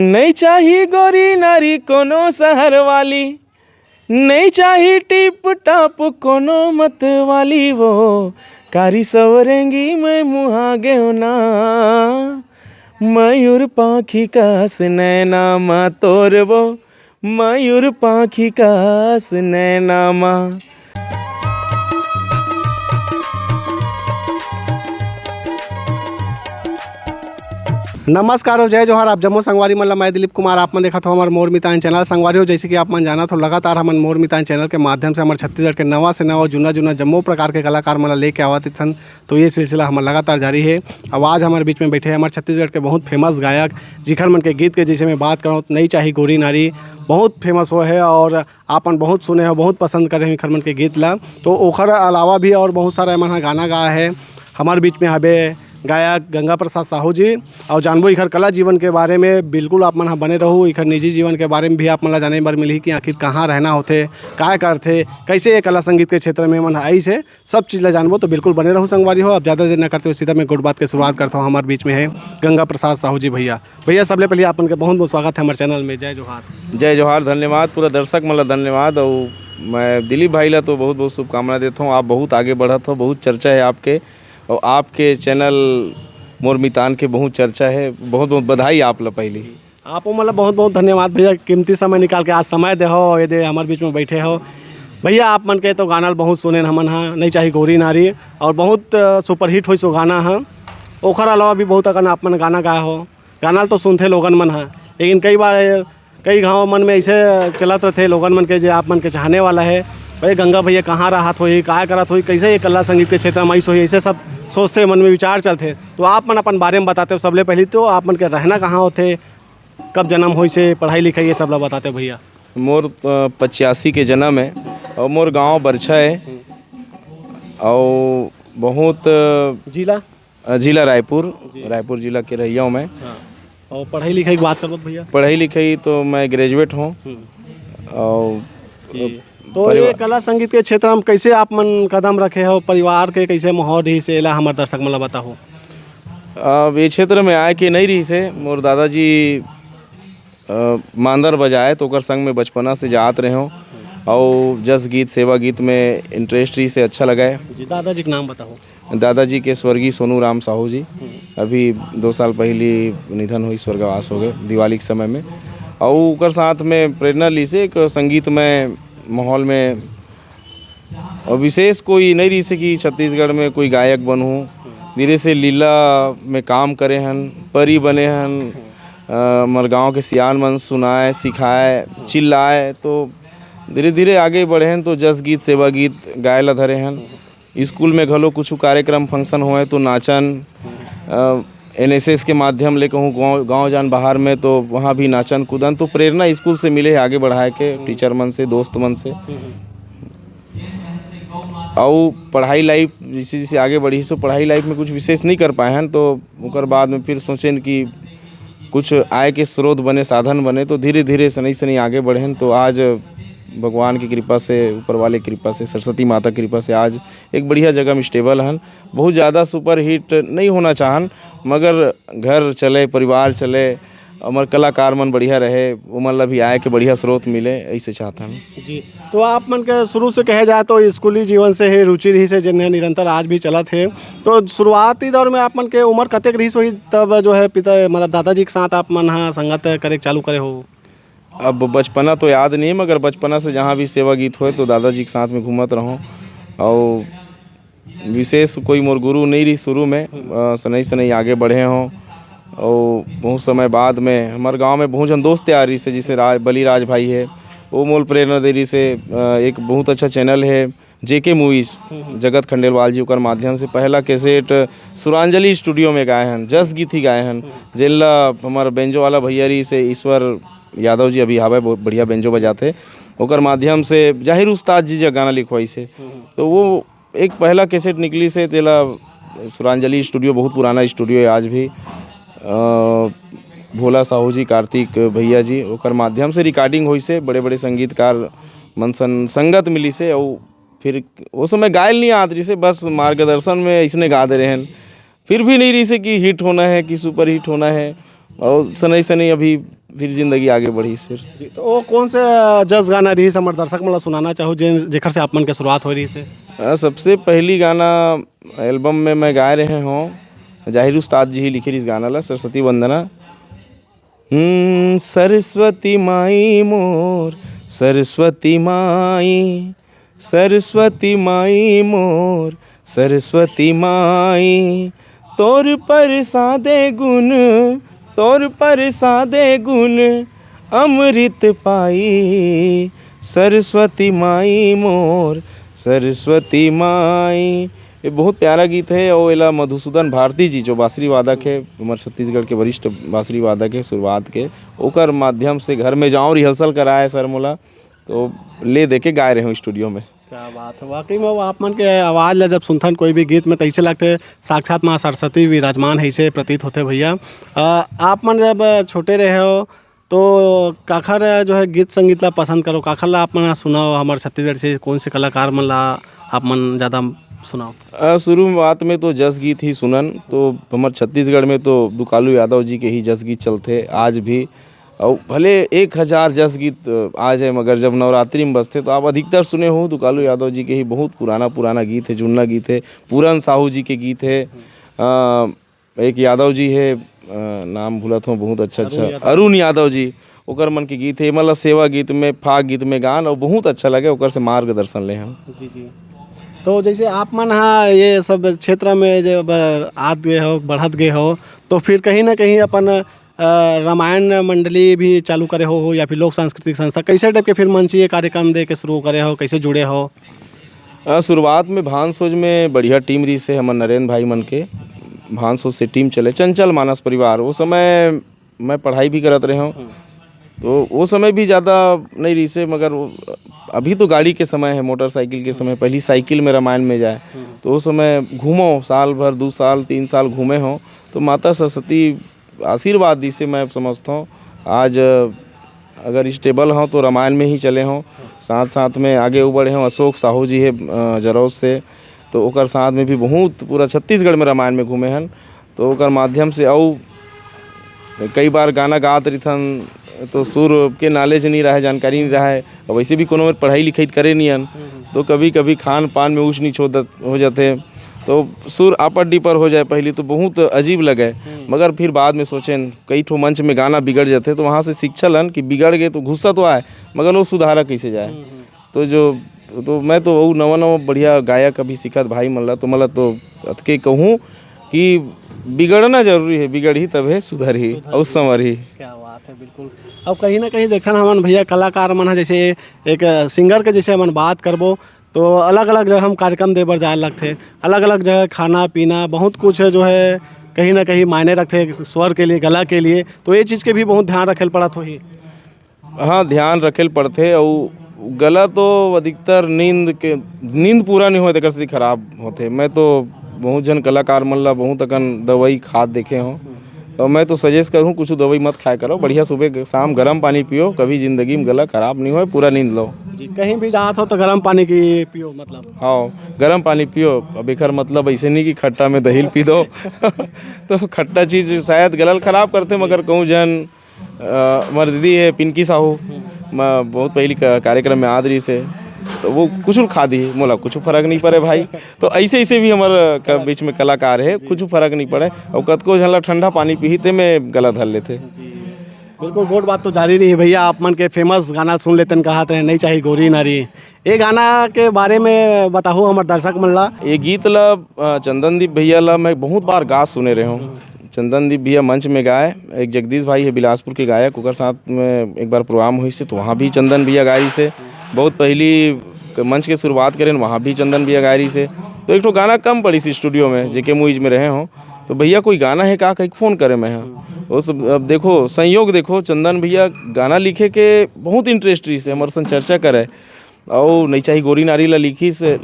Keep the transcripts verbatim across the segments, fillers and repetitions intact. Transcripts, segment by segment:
नइ चाही गोरी नारी कोनो शहर वाली, नइ चाही टिप टाप कोनो मत वाली वो, कारी सवरेंगी मैं मुहा गेव ना, मयूर पाखी कस नैना मा तोर वो, मयूर पाखी कस नैना मा। नमस्कार और जय जोहार, आप जम्मो संगवारी मन ला मैं दिलीप कुमार, आप मन देखत हो हमर मोर मितान चैनल। संगवारी हो, जैसे कि आप मन जानत हो, लगातार हमन मोर मितान चैनल के माध्यम से हमर छत्तीसगढ़ के नवा से नवा, जुन्ना जुन्ना जम्मो प्रकार के कलाकार मन ला लेके आवत रहिथन। तो ये सिलसिला हमर लगातार जारी है। अब आज हमर बीच में बैठे हैं हमर छत्तीसगढ़ के बहुत फेमस गायक, जिखर मन के गीत के जैसे मैं बात करहूँ, नई चाही गोरी नारी बहुत फेमस हो है और आपन बहुत सुने हो, बहुत पसंद करे हो इखर मन के गीत ला। तो ओखर अलावा भी और बहुत सारा एमन ह गाना गाए है। हमर बीच में हबे गायक गंगा प्रसाद साहू जी, और जानबो इखर कला जीवन के बारे में। बिल्कुल आप मन ह बने रहू, इखर निजी जीवन के बारे में भी आप मन ला जाने बर मिलही कि आखिर कहाँ रहना होथे, काय करथे, कैसे ये कला संगीत के क्षेत्र में एमन ह आइस हे, सब चीज ला जानबो। तो बिल्कुल बने रहू संगवारी हो। अब ज्यादा देर न करते हुए सीधा मैं गोठ बात के शुरुआत करता हूँ। हमारे बीच में है गंगा प्रसाद साहू जी भैया। भैया, सबले पहले आप मन के बहुत बहुत स्वागत है हमारे चैनल में। जय जोहार। जय जोहार, धन्यवाद, पूरा दर्शक मन ला धन्यवाद। और मैं दिलीप भाई ला तो बहुत बहुत शुभकामना देता हूँ। आप बहुत आगे बढ़त हो, बहुत चर्चा है आपके, और आपके चैनल मोर मितान के बहुत चर्चा है। बहुत बहुत बधाई आप ला पहली। आप मन ला बहुत बहुत धन्यवाद भैया, कीमती समय निकाल के आज समय दे हो, ये दे हमारे बीच में बैठे हो। भैया, आप मन के तो गाना ल बहुत सुने हमन हा, नहीं चाही गोरी नारी, और बहुत सुपरहिट होइस वो गाना हा। ओखर अलावा भी बहुत अकन आप मन गाना गाए हो। गाना ल तो सुनथे लोगन मन हा, लेकिन कई बार कई गाँव मन में ऐसे चलत रहथे लोगन मन के, जे आप मन के चाहने वाला है, भाई गंगा भैया कहाँ रहत होही, काय करत होही, कैसे ये कला संगीत के क्षेत्र में आइस होही, ऐसे सब सोचथे, मन में विचार चलथे। तो आप मन अपन बारे में बताते हो, सबले पहली तो आप मन के रहना कहाँ होथे, कब जन्म होइस हे, पढ़ाई लिखाई, ये सब ला बताते हो भैया। मोर पचासी के जन्म है और मोर गांव बरछा है और बहुत जिला? अ, जिला रायपुर। जी। रायपुर जिला के रहिया हूँ मैं। हाँ। और पढ़ाई लिखाई की बात करबो भैया? पढ़ाई लिखाई तो मैं ग्रेजुएट हूँ। हम्म। और जी। तो परिवार ये कला संगीत के क्षेत्र में कैसे आप मन कदम रखे हो, परिवार के कैसे माहौल रहिस हे, एला हमर दर्शक मन ला बताओ। अब ये क्षेत्र में आए के नहीं रहिस हे, मोर दादाजी अ, मांदर बजाए तो ओकर संग में बचपना से जात रहे हों। और जस गीत, सेवा गीत में इंटरेस्ट रहिस हे, अच्छा लगा है। जी, दादाजी के नाम बताओ। दादाजी के स्वर्गीय सोनू राम साहू जी, हम्म। अभी दो साल पहली निधन होइस, स्वर्गवास हो गए दिवाली के समय में। और ओकर साथ में प्रेरणा लिहिस हे एक संगीतमय माहौल में। और विशेष कोई नहीं रहिस हे कि छत्तीसगढ़ में कोई गायक बनूँ। धीरे से लीला में काम करे हन, परी बने हन, अ, हमर गांव के सियान मन सुनाए, सिखाए, चिल्लाए, तो धीरे धीरे आगे बढ़े हन, तो जस गीत, सेवा गीत गाए ला धरे हन। स्कूल में घलो कुछ कार्यक्रम, फंक्शन होए तो नाचन, अ, एनएसएस के माध्यम ले कहूँ गाँव, गाँव जान बाहर में तो वहाँ भी नाचन कूदन, तो प्रेरणा स्कूल से मिले हे आगे बढ़ाए के, हम्म। टीचर मन से, दोस्त मन से। हम्म। अउ पढ़ाई लाइफ जैसे जैसे आगे बढ़ी, सो पढ़ाई लाइफ में कुछ विशेष नहीं कर पाए हन, तो ओकर बाद में फिर सोचेन कि कुछ आय के स्रोत बने, साधन बने, तो धीरे धीरे सनई सनई आगे बढ़ेन। तो आज भगवान की कृपा से, ऊपर वाले की कृपा से, सरस्वती माता की कृपा से आज एक बढ़िया जगह में स्टेबल हन। बहुत ज़्यादा सुपरहिट नहीं होना चाहन, मगर घर चले, परिवार चले, हमर कलाकार मन बढ़िया रहे, ओमन ला भी आय के बढ़िया स्रोत मिले, ऐसे चाहत हन। जी, तो आप मन के शुरू से कहे जाए तो स्कूली जीवन से ही रुचि रहिस हे, जेन निरंतर आज भी चलत हे। तो शुरुआती दौर में आप मन के उम्र कतेक रहिस होही, तब जो है पिता, मतलब दादाजी के साथ आप मन हा संगत करे चालू करे हो? अब बचपना तो याद नहीं, मगर बचपना से जहाँ भी सेवा गीत होए तो दादाजी के साथ में घूमत रहूँ। और विशेष कोई मोर गुरु नहीं रहिस शुरू में, अ, सनई सनई आगे बढ़े हों। और बहुत समय बाद में हमर गांव में बहुत झन दोस्त यार रहिस हे, जैसे राज, बलिराज भाई हे, वो मोल प्रेरणा दे रहिस हे। अ, एक बहुत अच्छा चैनल हे जेके मूवीज, हम्म, हम्म। जगत खंडेलवाल जी, ओकर माध्यम से पहला कैसेट सुरांजलि स्टूडियो में गाए हन, जस गीत ही गाए हन, हम्म। जेन ला हमर बेंजो वाला भैया रहिस हे ईश्वर यादव जी, अभी हावय, बहुत बढ़िया बेंजो बजाथे। ओकर माध्यम से जाहिर उस्ताद जी जग गाना लिखवाइस हे। हम्म। तो वो एक पहला कैसेट निकलिस हे, तेला सुरांजलि स्टूडियो, बहुत पुराना स्टूडियो है आज भी। अ, भोला साहू जी, कार्तिक भैया जी, ओकर माध्यम से रिकॉर्डिंग होइस हे, बड़े-बड़े संगीतकार मन सन संगत मिलिस हे। अउ फिर ओ समय गायल नहीं आत रहिस हे, बस मार्गदर्शन में इसने गा दे रहे हैं। फिर भी नहीं रहिस हे कि हिट होना है, कि सुपर हिट होना है। और सनई सनई अभी फिर जिंदगी आगे बढ़िस फिर। जी, तो वो कौन से अ, जस गाना रहिस हमर दर्शक मन ला सुनाना चाहू, जे जेखर से आप मन के शुरुआत हो रहिस हे? अ, सबसे पहली गाना एल्बम में मैं गाए रहे हों, जाहिर उस्ताद जी ही लिखे रहिस गाना ला, सरस्वती वंदना। हम्म, सरस्वती माई मोर, सरस्वती माई, सरस्वती माई मोर, सरस्वती माई, तोर परसादे गुण, तोर परसादे गुण अमृत पाई, सरस्वती माई मोर, सरस्वती माई। ये बहुत प्यारा गीत है और एला मधुसूदन भारती जी, जो बांसुरी वादक है, हमारे छत्तीसगढ़ के वरिष्ठ बांसुरी वादक है शुरुआत के, ओकर माध्यम से घर में जाओ रिहर्सल कराए सर मोला, तो ले दे के गाए रहे हूँ स्टूडियो में। क्या बात है, वाकई में वो आप मन के आवाज़ ला जब सुनथन कोई भी गीत में, तो ऐसे लगथे साक्षात माँ सरस्वती विराजमान है, ऐसे प्रतीत होथे भैया। अ, आप मन जब छोटे रहे हो, तो काखर जो है गीत संगीत ला पसंद करो, काखर ला आप मन सुनाओ, हमारे छत्तीसगढ़ से कौन से कलाकार मन ला आप मन ज़्यादा सुनाओ? अ, शुरुआत में तो जस गीत ही सुनन, तो हमर छत्तीसगढ़ में तो दुकालू यादव जी के ही जस गीत चलथे आज भी। और भले एक हजार जस गीत, अ, आ जाए, मगर जब नवरात्रि में बजथे तो आप अधिकतर सुने हो दुकालू यादव जी के ही बहुत पुराना पुराना गीत है, जुन्ना गीत है, पूरन साहू जी के गीत है। अ, एक यादव जी है, अ, नाम भूलत हूँ, बहुत अच्छा अच्छा, अरुण यादव। अरुण यादव जी, ओकर मन के गीत है, मतलब सेवा गीत में, फाग गीत में गान, और बहुत अच्छा लगे, ओकर से मार्गदर्शन ले हम। जी जी। तो जैसे आप मन हा ये सब क्षेत्र में जब आत गए हो, बढ़त गए हो, तो फिर कहीं ना कहीं अपन अ, रामायण मंडली भी चालू करे हो, हो या फिर लोक सांस्कृतिक संस्था, कैसे टाइप के फिर मंचीय कार्यक्रम दे के शुरू करे हो, कैसे जुड़े हो? अ, शुरुआत में भांसोज में बढ़िया टीम रही से हमर नरेंद्र भाई मन के, भांसोज से टीम चले, चंचल मानस परिवार। वो समय मैं पढ़ाई भी करत रहे हूँ, तो वो समय भी ज़्यादा नहीं रही से, मगर वो, अभी तो गाड़ी के समय है, मोटरसाइकिल के समय, पहली साइकिल में रामायण में जाए, तो वो समय घूमो, साल भर, दो साल, तीन साल घूमे हो, तो माता सरस्वती आशीर्वाद दी से मैं समझता हूँ। आज अगर स्टेबल हों तो रामायण में ही चले हों, साथ साथ में आगे बढ़े हों। अशोक साहू जी है, अ, जरौद से, तो ओकर साथ में भी बहुत पूरा छत्तीसगढ़ में रामायण में घूमे हन, तो ओकर माध्यम से अउ कई बार गाना गात रहिथन, तो सुर के नॉलेज नहीं रहे, जानकारी नहीं रहे, और वैसे भी कोनो मेर पढ़ाई लिखाई करे नहीं हन, तो कभी कभी खान पान में ऊँच नीच हो दत-, हो जाते, तो सुर आपट डिपर हो जाए। पहली तो बहुत अजीब लगे, मगर फिर बाद में सोचें, कई ठो मंच में गाना बिगड़ जाते, तो वहाँ से शिक्षा लन कि बिगड़ गए तो गुस्सा तो आए, मगर वो सुधारा कैसे जाए। तो जो, तो मैं तो वो नवा नवा बढ़िया गायक अभी सिखत भाई मन ला, तो मला तो अतके कहूँ कि बिगड़ना जरूरी है, बिगड़ही तभे सुधरही और संवरही। क्या बात है, बिल्कुल। अब कहीं ना कहीं देखथन हमन भैया, कलाकार मन ह, जैसे एक सिंगर के जैसे हमन बात करबो, तो अलग अलग जगह हम कार्यक्रम दे बर जाए लगथे, अलग अलग जगह खाना पीना, बहुत कुछ जो है कहीं ना कहीं मायने रखथे स्वर के लिए, गला के लिए, तो ये चीज़ के भी बहुत ध्यान रखे ल पड़त होही। हाँ, ध्यान रखे ल पड़थे। अउ गला तो अधिकतर नींद के, नींद पूरा नहीं होए तेकर सेती खराब होथे। मैं तो बहुत झन कलाकार मन ला बहुत अकन दवाई खात देखे हों, तो मैं तो सजेस्ट करूँ कुछ दवाई मत खाए करो, बढ़िया सुबह के शाम गर्म पानी पियो, कभी जिंदगी में गला खराब नहीं होए, पूरा नींद लो। जी, कहीं भी जात हो तो गर्म पानी की पियो, मतलब। हाँ, गर्म पानी पियो। अब एकर मतलब ऐसे नहीं कि खट्टा में दही ल पी दो तो खट्टा चीज़ शायद गला ल खराब करथे, मगर कहूँ झन अ, हमर दीदी है पिंकी साहू, मैं बहुत पहली का-, कार्यक्रम में आद रही से, तो वो कुछ खा दी, मोला कुछ फर्क नहीं पड़े भाई। तो ऐसे ऐसे भी हमारे क-, बीच में कलाकार है, कुछ फर्क नहीं पड़े। और कतको झन ला ठंडा पानी पीही ते में गला धर लेथे। बिल्कुल, गोठ बात तो जारी रही भैया, आप मन के फेमस गाना सुन लेतन, कहा थे नहीं चाहिए गोरी नारी। ये गाना के बारे में बताहू हमर दर्शक मन ला। ये गीत ला, अ, चंदन दीप भैया ला मैं बहुत बार गा सुने रहे हूँ। चंदन दीप भैया मंच में गाए, एक जगदीश भाई है बिलासपुर के गायक, ओकर साथ में एक बार प्रोग्राम हुई से, तो वहाँ भी चंदन भैया गाए से। बहुत पहली क-, मंच के शुरुआत करें, वहाँ भी चंदन भैया गाए रही से। तो एक ठो गाना कम पड़ी सी स्टूडियो में, जेके मूवीज में रहे हों, तो भैया कोई गाना है का कहीं फ़ोन करे मैं, हाँ। वो सब, अब देखो, संयोग देखो, चंदन भैया गाना लिखे के बहुत इंटरेस्ट रही से, हमारे संग चर्चा करे, और नहीं चाहिए गोरी नारी ला लिखी से,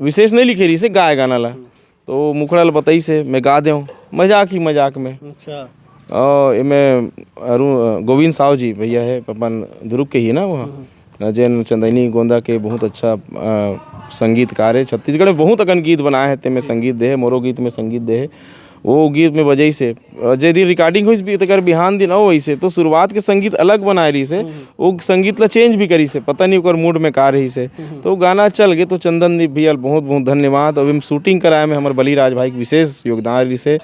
विशेष नहीं लिखे रही से, गाए गाना ला। तो मुखड़ा ल बताइस हे, मैं गा देंव, मजाक ही मजाक में। अच्छा। और एमे अरुण, गोविंद साव जी भैया है, अपन दुर्ग के ही ना वो, जेन चंदैनी गोंदा के बहुत अच्छा, अ, संगीतकार है। छत्तीसगढ़ में बहुत अकन गीत बनाए हैं, तेमे संगीत दे है, मोरो गीत में संगीत दे है। वो गीत में बजइस हे। अ, जे दिन recording होइस बि-, तेकर बिहान दिन अउ अइस हे, तो शुरुआत के संगीत अलग बनाए रहिस हे, हम्म। वो संगीत ला change भी करिस हे, पता नहीं ओकर mood में का रहिस हे। हम्म। तो वो गाना चल गे, तो चंदन दीप भैया ल बहुत बहुत धन्यवाद। अउ एम shooting कराए में हमर बलिराज भाई के विशेष योगदान रहिस हे,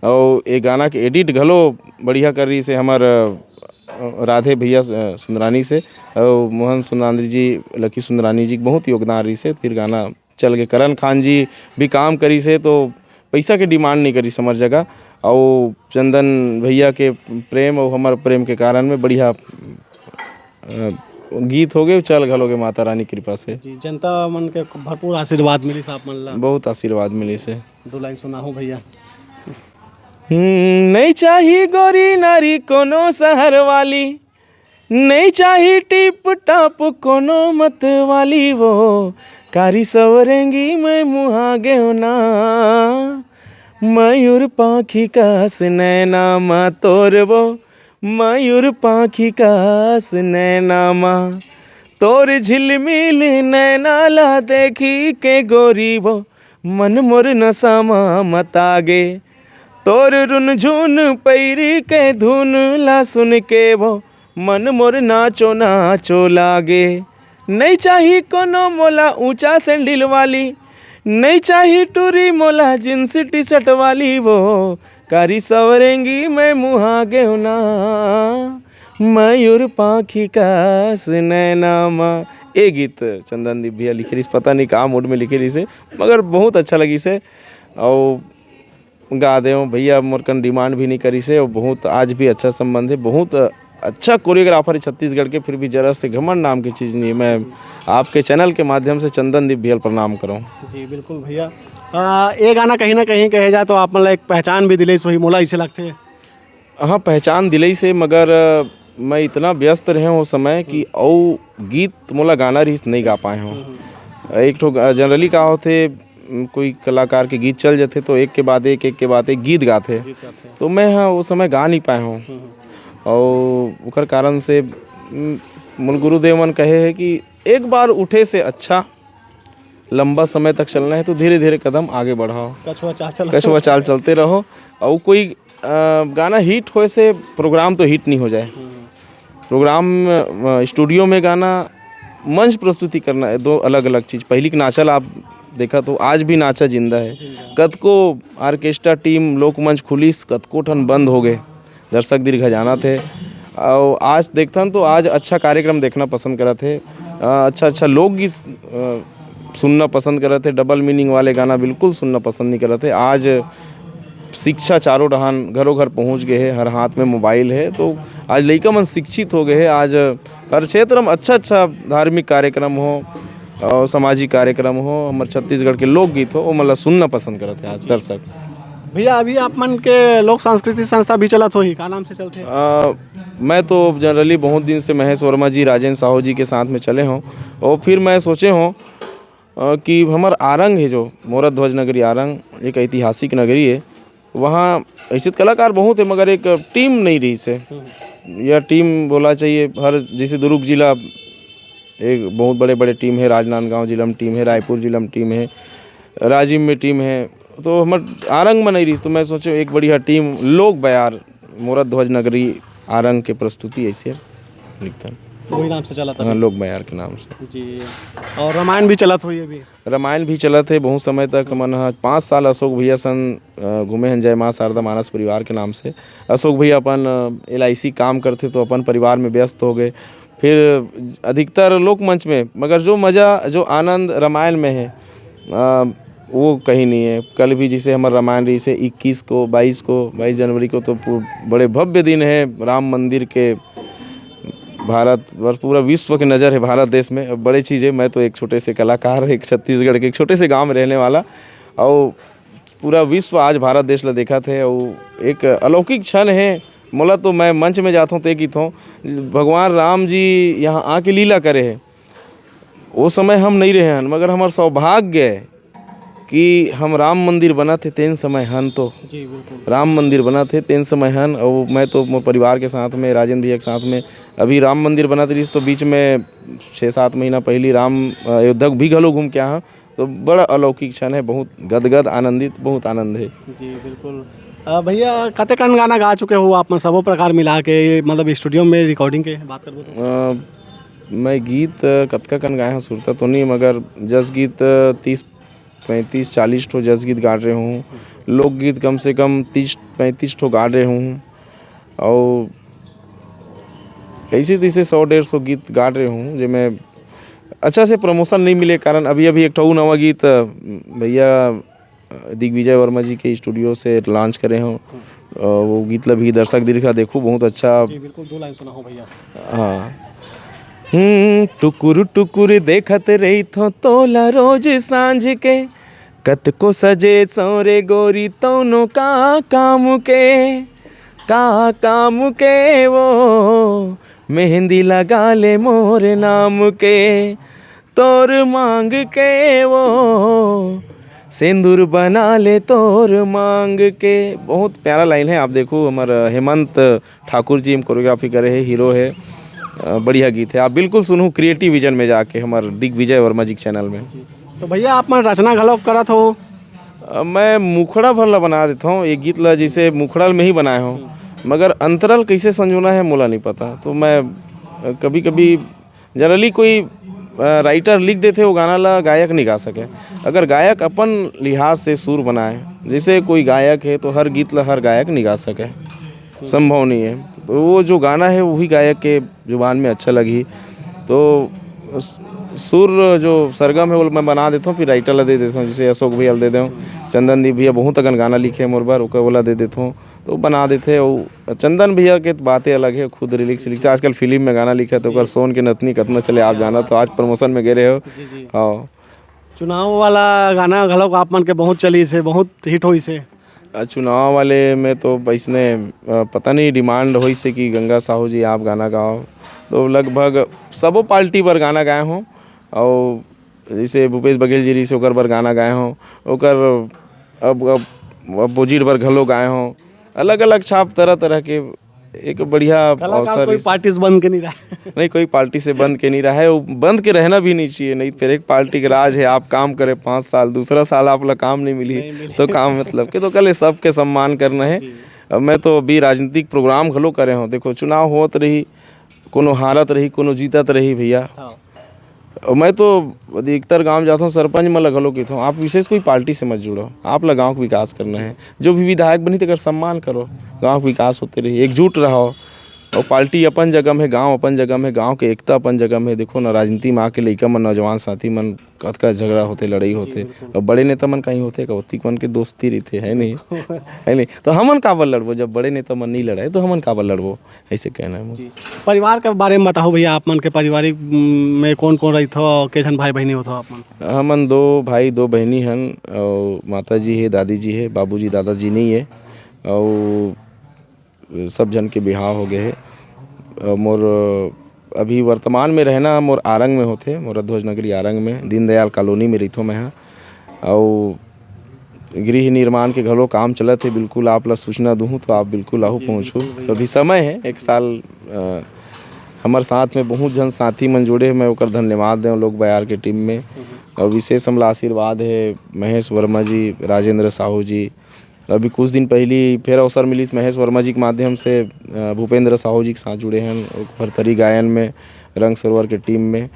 अउ ये गाना के edit घलो बढ़िया कर रहिस हे हमर, अ, राधे भैया, अ, सुंदरानी से, अउ मोहन सुंदरानी जी, लकी सुंदरानी जी के बहुत योगदान रहिस हे। फिर गाना चल गे। करण खान जी भी काम करिस हे, तो पइसा के demand नहीं करिस हमर जगह। अउ चंदन भैया के प्रेम अउ हमर प्रेम के कारण में बढ़िया, अ, गीत हो गे, चल घलो गे माता रानी कृपा से। जी, जनता मन के भरपूर आशीर्वाद मिलिस आप मन ला। बहुत आशीर्वाद मिलिस हे। दो line सुनाहू भैया। हम्म, नहीं चाही गोरी नारी कोनो शहर वाली, नहीं चाही टिप टाप कोनो मत वाली वो, कारी सवरेंगी मैं मुहा गेव ना। मयूर पाखी कस नैना मा तोर वो, मयूर पाखी कस नैना मा तोर झिलमिल नैना ला देखी के गोरी वो, मन मोर नशा मा मता गे। तोर रुनझुन पैरी के धुन ला सुन के वो, मन मोर नाचो नाचो लागे। नहीं चाही कोनो मोला ऊंचा sandal वाली, नहीं चाही टूरी मोला jeans T-shirt वाली वो, कारी सवरेंगी मैं मुहा गेव ना। मयूर पाखी कस नैना मा। ए गीत चंदन दीप भैया लिखे रहिस, पता नहीं का mood में लिखे रहिस हे, मगर बहुत अच्छा लगिस हे। अउ गा देव भैया, मोर कन demand भी नहीं करिस हे, अउ बहुत आज भी अच्छा संबंध हे, बहुत अच्छा choreographer हे छत्तीसगढ़ के, फिर भी जरा से घमंड नाम की चीज़ नहीं हे। मैं आपके channel के माध्यम से चंदन दीप भैया ल प्रणाम करव। जी, बिल्कुल भैया। आ, ये गाना कहीं ना कहीं कहे जाए तो आप मन ला एक पहचान भी दिलइस होही, मोला अइसे लगथे। हाँ, पहचान दिलइस हे, मगर, अ, मैं इतना व्यस्त रहेंव वो समय कि अउ गीत मोला गाना रहिस, नहीं गा पाए हंव। हम्म। एक ठो गा-, generally का होथे, उम, कोई कलाकार के गीत चल जथे तो एक के बाद एक, एक के बाद एक गीत गाथे। गीत गाथे। तो मैं, हाँ, वो समय गा नहीं पाए हंव। हम्म। अउ ओकर कारण से, उम, मोर गुरुदेव मन कहे हे कि एक बार उठे से अच्छा लंबा समय तक चलना है तो धीरे-धीरे कदम आगे बढ़ाओ। कछुआ चाल चलो। कछुआ चाल चलते रहो। अउ कोई, अ, गाना hit होए से program तो hit नहीं हो जाए। हम्म। Program, अ, studio में गाना, मंच प्रस्तुति करना है, दो अलग-अलग चीज़। पहिली के नाचा ल आप देखा तो आज भी नाचा जिंदा है। जिंदा है। कतको orchestra team, लोकमंच खुलिस, कतको ठन बंद हो गए। दर्शक दीर्घा जानत हे। अउ आज देखथन तो आज अच्छा कार्यक्रम देखना पसंद करत हे। अ, अच्छा-अच्छा लोकगीत, अ, सुनना पसंद करत हे। Double meaning वाले गाना बिल्कुल सुनना पसंद नहीं करत हे। आज शिक्षा चारों डहान घरों घर पहुँच गए हे, हर हाथ में mobile हे, तो आज लइका मन शिक्षित हो गए हे। आज हर क्षेत्र में अच्छा-अच्छा धार्मिक कार्यक्रम हो, अउ सामाजिक कार्यक्रम हो, हमर छत्तीसगढ़ के लोकगीत हो, ओमन ला सुनना पसंद करत हे आज दर्शक। भैया, अभी आप मन के लोक सांस्कृतिक संस्था भी चलत होही, का नाम से चलथे? अ, मैं तो generally बहुत दिन से महेश वर्मा जी, राजेंद्र साहू जी के साथ में चले हों, अउ फिर मैं सोचे हों, अ, कि हमर आरंग हे जो मोरा ध्वज नगरी आरंग, एक ऐतिहासिक नगरी हे, वहाँ ऐसे कलाकार बहुत हे, मगर एक team नहीं रहिस हे। हम्म। या team बोला चाहिए, हर, जैसे दुर्ग जिला, एक बहुत बड़े-बड़े team हे, राजनांदगांव जिला में team हे, रायपुर जिला में team हे, राजिम में team हे, तो हमर आरंग में नहीं रहिस, तो मैं सोचे एक बढ़िया team लोक बयार, मोरा ध्वज नगरी आरंग के प्रस्तुति ऐसे लिखथन। वही नाम से चलत हे हाँ, अभी। लोक बयार के नाम से। जी, और रामायण भी चलत होही अभी? रामायण भी चलत हे बहुत समय तक। हमन ह पाँच साल अशोक भैया संग, अ, घूमे हन जय माँ शारदा मानस परिवार के नाम से। अशोक भैया अपन, अ, L I C काम करथे तो अपन परिवार में व्यस्त हो गए। फिर अधिकतर लोकमंच में, मगर जो मज़ा, जो आनंद रामायण में है, अ, वो कहीं नहीं है। कल भी जैसे हमर रामायण रहिस हे इक्कीस को, बाईस को, बाईस जनवरी को तो पू-, बड़े भव्य दिन है राम मंदिर के। भारत वर्ष, पूरा विश्व के नज़र है भारत देश में। अब बड़े चीज़ है, मैं तो एक छोटे से कलाकार, एक छत्तीसगढ़ के एक छोटे से गांव में रहने वाला, अउ पूरा विश्व आज भारत देश ला देखत हे, अउ एक अलौकिक क्षण हे। मोला तो, मैं मंच में जाथों ते किथों, भगवान राम जी यहाँ आके लीला करे हे। वो समय हम नहीं रहे हन, मगर हमर सौभाग्य हे कि हम राम मंदिर बनत हे, तेन समय हन तो। जी, बिल्कुल। राम मंदिर बनत हे, तेन समय हन, अउ मैं तो मोर परिवार के साथ में, राजेंद्र भैया के साथ में, अभी राम मंदिर बनत रहिस, तो बीच में छः सात महीना पहली राम, अ, अयोध्या भी घलो घूम के आहा। तो बड़ा अलौकिक क्षण है, बहुत गदगद, आनंदित, बहुत आनंद है। जी, बिल्कुल। अ, भैया, कतेकन गाना गा चुके हो आप मन, सबो प्रकार मिला के, मतलब स्टूडियो में रिकॉर्डिंग के बात करबो तो? अ, मैं गीत, अ, कतका कन गाए हूँ, सुरता तो नहीं, मगर जस गीत, अ, तीस, पैंतीस, चालीस ठो जस गीत गा रहे हूँ। लोकगीत कम से कम तीस, पैंतीस ठो गा रहे हूँ। और ऐसे तैसे सौ डेढ़ सौ गीत गा रहे हूँ, जे मैं अच्छा से प्रमोशन नहीं मिले कारण अभी, अभी एक ठो नवा गीत, अ, भैया, अ, दिग्विजय वर्मा जी के स्टूडियो से लॉन्च करे हूँ। अ, वो गीत ला भी दर्शक दीर्घा देखो, बहुत अच्छा। जी, बिल्कुल, दो लाइन सुनाओ भैया। हाँ। हम्म, टुकुर टुकुर देखत रहिथो तोला रोज सांझ के, कतको सजे सौरे गोरी तौनो का काम के, का काम के वो मेहंदी लगा ले मोर नाम के, तोर मांग के वो सिंदूर बना ले तोर मांग के। बहुत प्यारा लाइन है। आप देखो, हमार हेमंत ठाकुर जी हम कोरियोग्राफी करे है, हीरो है। अ, बढ़िया गीत है, आप बिल्कुल सुनू क्रिएटिव विजन में जाके हमार दिग्विजय वर्मा जी के चैनल में। तो भैया, आप मन रचना घलो करत हो? अ, मैं मुखड़ा भर ला बना देता हूँ, ये गीत ला जैसे मुखड़ा में ही बनाए हूँ, मगर अंतरल कैसे संजोना है मोला नहीं पता। तो मैं, अ, कभी कभी जनरली कोई, अ, राइटर लिख देथे वो गाना ला, गायक नहीं गा सके। अगर गायक अपन लिहाज से सुर बनाए, जैसे कोई गायक है तो हर गीत ला हर गायक नहीं गा सके, संभव नहीं है। तो वो जो गाना है वही गायक के जुबान में अच्छा लगी। तो सु-, सुर जो सरगम है वो मैं बना देता हूँ, फिर राइटर ला दे देता हूँ, जैसे अशोक भैया ला दे देता हूँ, चंदन दीप भैया बहुत अकन गाना लिखे हैं मोर बर, ओकर वाला दे देता हूँ, तो बना देते हैं। और चंदन भैया के तो बातें अलग है, खुद लिरिक्स लिखते हैं, आजकल फिल्म में गाना लिखा तो ओकर सोन के नथनी कतना चले, आप जाना, तो आज प्रमोशन में गए रहे हो। जी, जी। हाँ। चुनाव वाला गाना घलो आप मन के बहुत चली से, बहुत हिट होई से। आ, चुनाव वाले में तो इसने, आ, पता नहीं डिमांड होई से कि गंगा साहू जी आप गाना गाओ, तो लगभग सबो पार्टी पर गाना गाए हों। और जैसे भूपेश बघेल जी रहिस, ओकर बर गाना गाए हों, ओकर अब, अब अपोजिट बर घलो गाए हों। अलग-अलग छाप, तरह-तरह के एक बढ़िया कलाकार अवसर कोई रिहिस। पार्टी से बंद के नहीं रहा। नहीं, कोई पार्टी से बंद के नहीं रहा है, वो बंद के रहना भी नहीं चाहिए, नहीं फिर एक पार्टी के राज है, आप काम करे पाँच साल, दूसरा साल आप ला काम नहीं मिली, नहीं मिली। तो काम मतलब के, तो कल ये सबके सम्मान करना है। जी। अब मैं तो अभी राजनीतिक प्रोग्राम घलो करे हों, देखो चुनाव होत रही, कोनो हारत रही, कोनो जीतत रही भैया। हाँ। और मैं तो अधिकतर गांव जाता हूँ, सरपंच मन ला घलो कहता हूँ, आप विशेष कोई पार्टी से मत जुड़ो, आप ला गांव के विकास करना है। जो भी विधायक बनी, तेकर सम्मान करो, गांव के विकास होते रही, एकजुट रहो। और पार्टी अपन जगह में है, गांव अपन जगह में है, गांव के एकता अपन जगह में है। देखो ना, राजनीति में आके लइका मन, नौजवान साथी मन, कतका झगड़ा होते, लड़ाई होते। बिल्कुल। और बड़े नेता मन कहीं होते का, ओतिक मन के दोस्ती रहिथे, है नहीं? है नहीं? तो हमन काबर लड़बो, जब बड़े नेता मन नहीं लड़ाए तो हमन काबर लड़बो? ऐसे कहना है मोर। जी। परिवार के बारे में बताओ भैया, आप मन के पारिवारिक, उम, में कौन-कौन रहिथो, के झन भाई बहिनी होथो आप मन? हमन दो भाई, दो बहिनी हन, और माता जी हे, दादी जी हे, बाबूजी, दादाजी नहीं हे, और सब झन के बिहाव हो गए हे। और मोर अभी वर्तमान में रहना मोर आरंग में होथे, मोर ध्वज नगरी आरंग में, दीनदयाल कॉलोनी में रहिथो मैं ह। और गृह निर्माण के घलो काम चलत हे, बिल्कुल आप ला सूचना दूहूँ तो आप बिल्कुल आहू जी, पहुँचहू। बिल्कुल भैया। तो अभी समय हे एक साल, अ, हमर साथ में बहुत झन साथी मन जुड़े हे, मैं ओकर धन्यवाद देव लोक बयार के टीम में। हम्म। और विशेष हमला आशीर्वाद हे महेश वर्मा जी, राजेंद्र साहू जी। अभी कुछ दिन पहली फिर अवसर मिलिस महेश वर्मा जी के माध्यम से, अ, भूपेंद्र साहू जी के साथ जुड़े हन, भरथरी गायन में, रंग सरोवर के टीम में।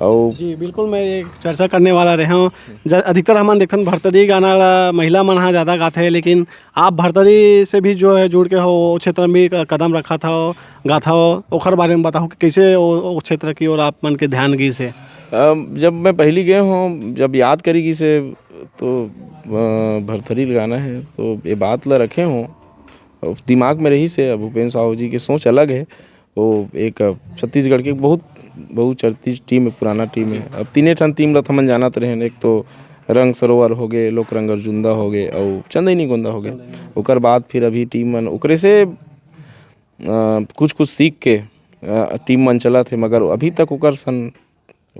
और जी, बिल्कुल, मैं ये चर्चा करने वाला रहे हूँ। ज-, अधिकतर हमन देखथन भरथरी गाना ला महिला मन ह ज़्यादा गाथे, लेकिन आप भरथरी से भी जो है जुड़ के हो, वो क्षेत्र में भी क-, कदम रखत हो, गाथो, ओखर बारे में बताओ कि कैसे वो, वो क्षेत्र की ओर आप मन के ध्यान गिस हे? अम, जब मैं पहली गए हूँ, जब याद करी गिस हे, तो, अ, भरथरी गाना हे, तो ये बात ला रखे हूँ, अब दिमाग में रहिस हे। अब भूपेन साहू जी के सोच अलग हे, वो एक छत्तीसगढ़ के बहुत बहुचर्चित टीम हे, पुराना टीम हे। अब तीने ठन टीम ला तो हमन जानत रहेन, एक तो रंग सरोवर हो गए, लोक रंग अर्जुंदा हो गए, और चंदैनी गोंदा हो गए। चंदैनी। ओकर बाद फिर अभी टीम मन ओकरे से, अ, कुछ-कुछ सीख के, अ, टीम मन चलत हे, मगर अभी तक ओकर सन,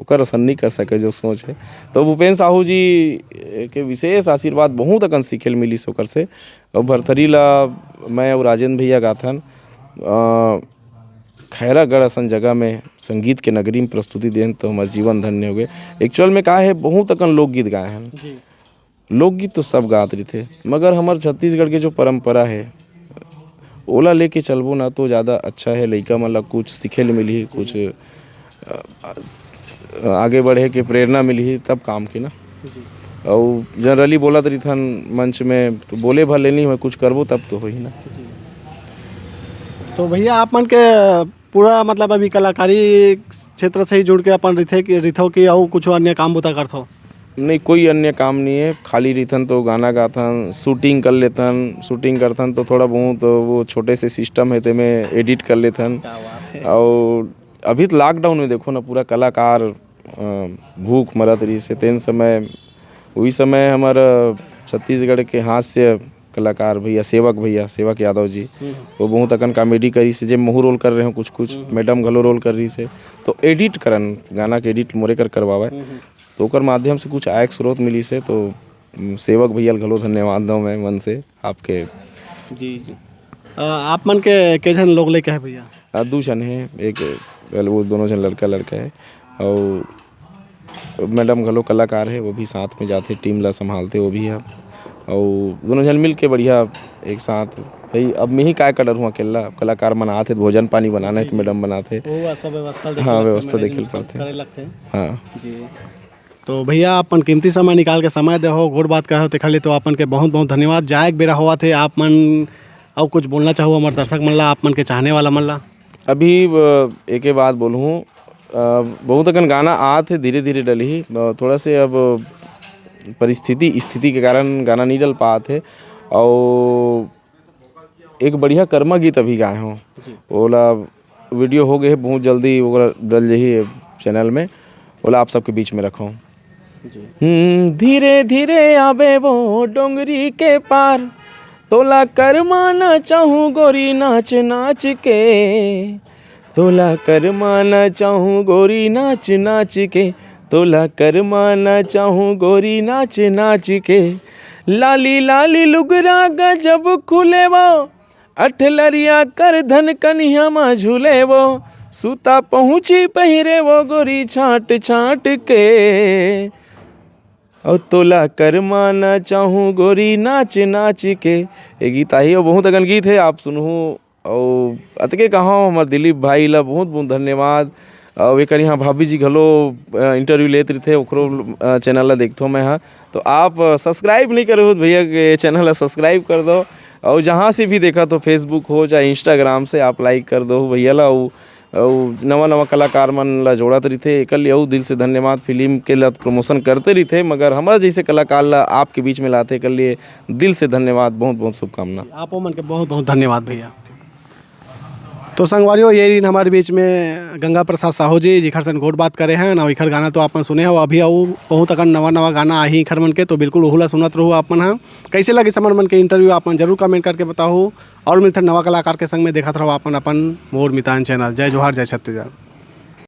ओकर असन नहीं कर सके जो सोच हे। तो भूपेन साहू जी के विशेष आशीर्वाद, बहुत अकन सीखे ल मिलिस ओकर से। और भरथरी ला मैं और राजेंद्र भैया गाथन, अ, खैरागढ़ असन जगह में संगीत के नगरी में प्रस्तुति देन तो हमार जीवन धन्य हो गए। एक्चुअल में का हे, बहुत अकन लोकगीत गाए हन। जी। लोकगीत तो सब गात रहिथे, मगर हमर छत्तीसगढ़ के जो परंपरा हे, ओला लेके चलबो ना तो ज़्यादा अच्छा हे। लइका मन ला कुछ सीखे ले मिलही, कुछ, अ, अ, आगे बढ़े के प्रेरणा मिलही, तब काम के ना। जी। अउ generally बोलत रहिथन मंच में, तो बोले भर लेनी, मैं कुछ करबो तब तो होही ना। जी। तो भैया, आप मन के पूरा, मतलब, अभी कलाकारी क्षेत्र से ही जुड़ के अपन रहिथे कि, रहिथो कि अउ कुछ अन्य काम बुता करथो? नहीं, कोई अन्य काम नहीं है, खाली रहिथन तो गाना गाथन, shooting कर लेथन, shooting करथन तो थोड़ा बहुत वो छोटे से system है, तेमे edit कर लेथन। क्या बात है। और अभी तो lockdown में देखो ना, पूरा कलाकार, अ, भूख मरत रहिस हे, तेन समय, वही समय हमर, अ, छत्तीसगढ़ के हास्य कलाकार भैया, सेवक भैया, सेवक यादव जी, हम्म। वो बहुत अकन comedy करिस हे, जे महू role कर रहे हो कुछ कुछ, हम्म। Madam घलो role कर रहिस हे, तो edit करन, गाना के edit मोरे कर करवावय, हम्म। तो ओकर माध्यम से कुछ आय के स्रोत मिलिस हे, तो, उम, सेवक भैया ल घलो धन्यवाद दंव मैं मन से आपके। जी, जी। अ, आप मन के, के झन लोग लइका हे भैया? अ, दू झन हे, एक, वो दोनों झन लड़का लड़का हे, अउ Madam घलो कलाकार हे, वो भी साथ में जाथे, team ला संभालथे वो भी ह। अउ दोनों झन मिल के बढ़िया एक साथ, भाई, अब मैं ही काय करहूँ अकेला, कलाकार मन आथे, भोजन पानी बनाना हे तो जी, जी। Madam बनाथे। वो सब व्यवस्था देखे हाँ, लगथे, व्यवस्था management देखे सब पड़थे। करे लगथे। हाँ। जी। तो भैया, अपन कीमती समय निकाल के समय देहो, गोठ बात करे हो, तेखर लिए तो अपन के बहुत बहुत धन्यवाद। जाए के बेरा होवत हे, आप मन अउ कुछ बोलना चाहो हमर दर्शक मन ला, आप मन के चाहने वाला मन ला? अभी, अ, एके बात बोलहूँ, अ, बहुत अकन गाना आत हे, धीरे-धीरे डलही। अ, थोड़ा से अब परिस्थिति, स्थिति के कारण गाना नहीं डल पात हे। अउ एक बढ़िया कर्मा गीत अभी गाए हों। जी। ओला video हो गए हे, बहुत जल्दी ओकरा डल जाही channel में। ओला आप सबके बीच में रखों। जी। हम्म, धीरे धीरे आबे वो डोंगरी के पार, तोला करमाना चाहूँ गोरी नाच नाच के, तोला करमाना चाहूँ गोरी नाच नाच के, तोला करमाना चाहूँ गोरी नाच नाच के। लाली लाली लुगरा गजब खुले वो, अठलरिया कर धन कनिहा मा झूले वो, सूता पहुँची पहिरे वो गोरी छाट छाट के। अउ तोला करमाना चाहूँ गोरी नाच नाच के। ये गीत आही अउ बहुत अकन गीत हे, आप सुनहू। अउ अतके कहूँ हमर दिलीप भाई ला बहुत बहुत धन्यवाद। अउ एकर यहाँ भाभी जी घलो, अ, interview लेत रहिथे, ओकरो, अ, channel ला देखथों मैं हा। तो आप, अ, subscribe नहीं करे हो तो भैया के channel ला subscribe कर दो। अउ जहाँ से भी देखत हो, Facebook हो चाहे Instagram से, आप like कर दो भैया ला। अउ, अउ नवा नवा कलाकार मन ला जोड़त रहिथे, एकर लिए अउ दिल से धन्यवाद। Film के ला promotion करते रहिथे, मगर हमर जैसे कलाकार ला आपके बीच में लाथे, एकर लिए दिल से धन्यवाद। बहुत बहुत शुभकामना। आप मन के बहुत बहुत धन्यवाद भैया। तो संगवारियों, ये रहिन हमर बीच में गंगा प्रसाद साहू जी, जिखर सन गोठ बात करे हन, अउ इखर गाना तो आप मन सुने हो, अभी अउ बहुत अकन नवा नवा गाना आही इखर मन के, तो बिल्कुल ओहू ला सुनत रहू आप मन ह। कैसे लगिस हमर मन के interview, आप मन जरूर comment करके बताहू, अउ मिलथन नवा कलाकार के संग में। देखत रहू आप मन अपन मोर मितान channel। जय जोहार, जय छत्तीसगढ़।